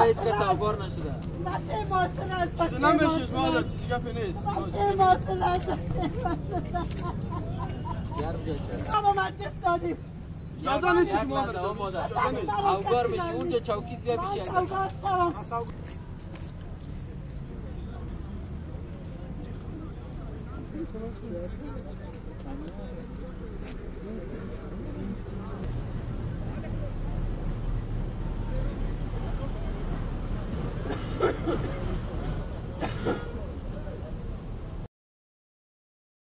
هیچ کس افکار نشده. نمیشه مادر چیزی گپی نیست. اجازه نیست مادر. افکار میشه اونجا چوکیت بیا بشی.